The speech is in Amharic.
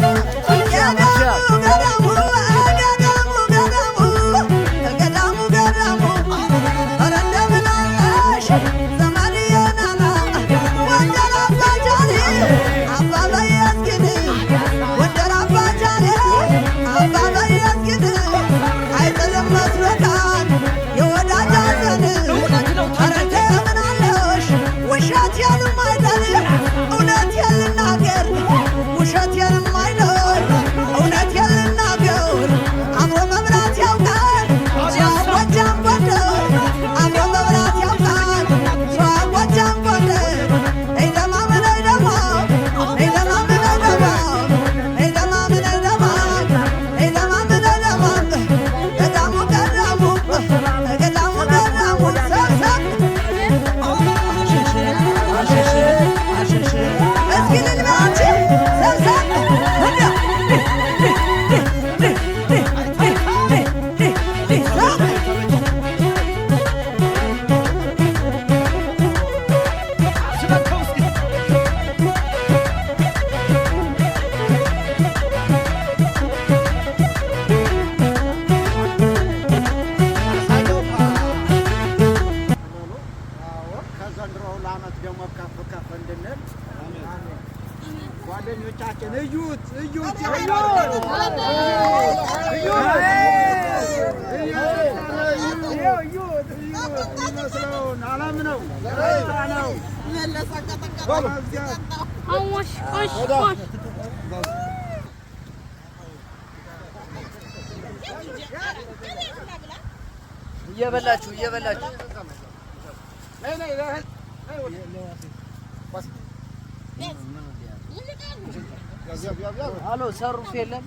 ገዳሙ ገዳሙ ገዳሙ ገዳሙ ገዳሙ ኧረ እንደምን አለሽ ዘመድዬ ናና ወንደር አባጃሌ አባ በየስግን ወንደር አባጃሌ አባ በየስግን አይጥልም መስሎታል የወዳጅ ሐዘን ኧረ እንደምን አለሽ ውሸቴንም አይደል እውነቴን ልናገር ውሸቴንም አይደል እውነቴን ልናገር አብሮ መብላት ያውቃል ሸዋ ጎጃም ጎንደር አብሮ መብላት ያውቃል ሸዋ ጎጃም ጎንደር እይደማምን እይደማም እይደማምን እይደማም እይደማምን እይደማም እይደማምን እይደማም ገዳሙ ገዳሙ ገዳሙ ገዳሙ ሰብሰብ እስኪ ልልበላችሁ ሰብሰብ እንዲያ ሰብ ከዘንድሮው ለዓመት ደግሞ ከፍ ከፍ እንድንል ጓደኞቻችን እዩት እዩት እዩት የሚመስለውን ዓለም ነው ነው። አዋሽ አሽ አሽ። እየበላችሁ እየበላችሁ። አሎ ሰሩፍ የለም።